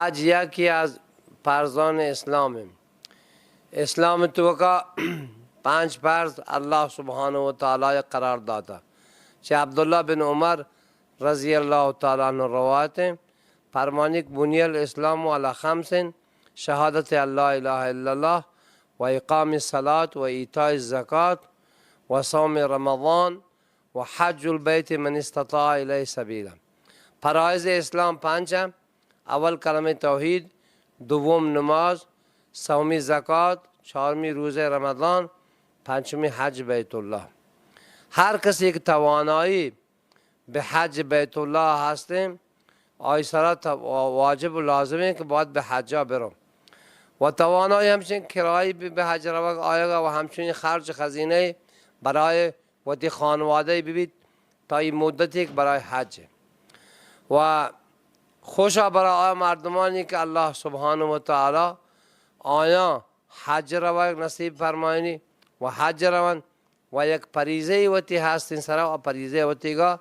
حج یکی از فرضان اسلام انت۔ اسلام توکا پنچ فرض اللہ سبحانہ و تعالی قرار داتا۔ چہ عبداللہ بن عمر رضی اللہ تعالی عنہ روایت انت، فرمانی کہ بنی الاسلام علی خمس، شہادت ان لا الہ الا اللہ و اقام الصلاۃ و ایتاء الزکات و صوم رمضان و حج البیت من استطاع الیہ سبیلا۔ فرائض اسلام پنچ انت۔ اول کلمہ توحید، دوم نماز، سومی زکات، چارمی روزہ رمضان، پنچمی حج بیت اللہ۔ ہر کسی کہ توانایی بہ حج بیت اللہ ہستیں، آئی سرا تو-، واجب و لازمیں کہ باید بہ حجا برو۔ و توانایی ہمچین کرایی بہ، بہ حج روگ آیگا و ہمچین خرچ خزینہ برای وتی خانوادہ ببیت تا ای مدتی کہ برای حج۔ و خوشا برای آ مردمانی کہ اللہ سبحانہ و تعالی آیاں حج روگ نصیب فرمائنی و حج روند و یک فریضہ وتی ہستیں سرا و فریضہ وتیگا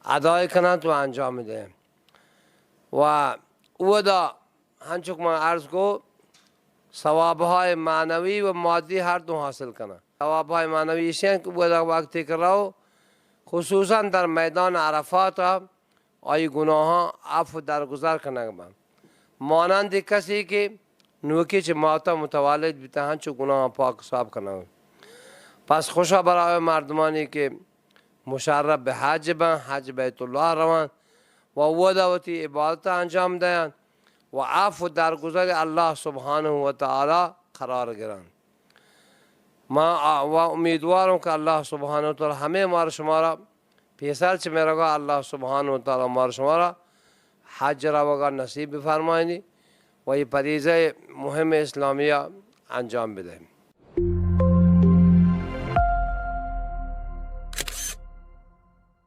ادای کنند و انجام دہند۔ و اودا ہنچک من عرض کو، ثوابهای معنوی و مادی ہر دو حاصل کنند۔ ثوابهای معنوی ایشی انت کہ اودا وقتی کہ رو، خصوصاً در میدان عرفات، آئی گناہاں عفو درگزر کنگ بنت۔ مانند کسی کہ نوکی چہ ماتا متولد بیتا، ہنچو گناہاں پاک صاف کنگ۔ پس خوشا برای مردمانی کہ مشرف بہ حج بنت، حج بیت اللہ روند و اودا وتی عبادت انجام دینت و عفو درگزر اللہ سبحانہ و تعالی قرار گرند۔ ما آ-، و امیدواروں کہ اللہ سبحانہ و تعالی ہمے مار شمارا پیسر چہ مرگا اللہ سبحانہ و تعالی مار شمارا حج روگا نصیب بفرمائنی و یہ فریضہ مہم اسلامیہ انجام بدہی۔